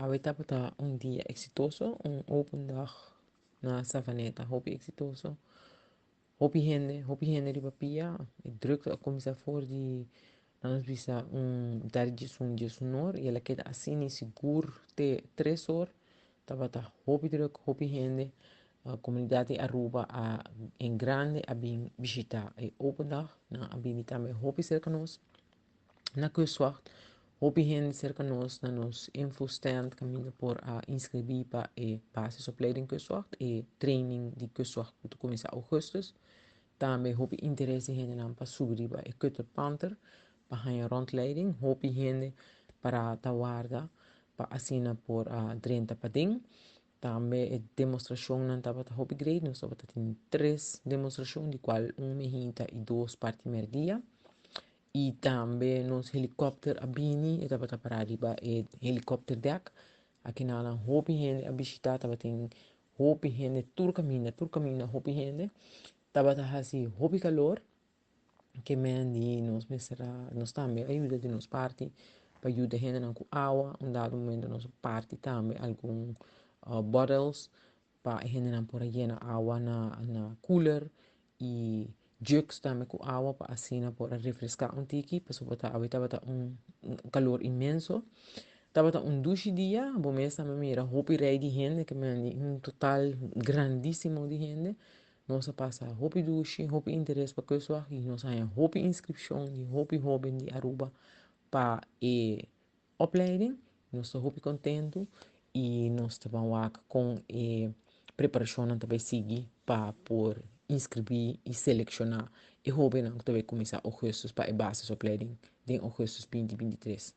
Awe tabata un dia eksitoso, un open dag na Savaneta, hopi eksitoso. Hopi hende, hopi hende riba pia. E drukte a kuminsá for di, laat nos bisa, un mitar di 11, 11 or i el a keda asina sigur te 3 or. Tabata hopi druk, hopi hende. Komunidat di Aruba a en grande a bin bishitá e open dag. Nan a bini tambe hopi serka nos na Kustwacht. Hopi hende serka nos na nos info stand kaminda por a inskribí pa e basisopleiding Kustwacht, e training di Kustwacht ku ta kuminsá ougùstùs. Tambe hopi interes di hendenan pa subi riba e Cutter Panther pa haña rondleiding. Hopi hende para ta warda pa asina por a drenta paden. Tambe e demostrashonnan tabata hopi great. Nos tabata tin tres demostrashon, di kual un mehita i dos parti mèrdia. I tambe nos helikòpter a bini, e tabata pará riba e helikòpterdek. Akinanan hopi hende a bishitá, tabatin hopi hende tur kaminda hopi hende. Tabata hasi hopi kalor, ke men di nos mester a, nos tambe a yuda di nos parti pa yuda hendenan ku awa. Un dado momento nos a parti tambe algun bottles pa e hendenan por a yena awa na cooler i jugs tambe ku awa pa asina por a refreská un tiki, pasobra awe tabata un kalor inmenso. Tabata un dushi dia, bo mes tambe mira hopi rei di hende, ke men di un total grandísimo di hende. Nos a pasa hopi dushi, hopi interes pa Kustwacht i nos a haña hopi inskripshon di hopi hóben di Aruba pa e opleiding. Nos ta hopi kontentu i nos ta ban wak kon e preparashonnan ta bai sigui pa por inskribí i selekshoná e hóbennan ku ta bai kuminsá ougùstùs pa e basisopleiding den ougùstùs 2023.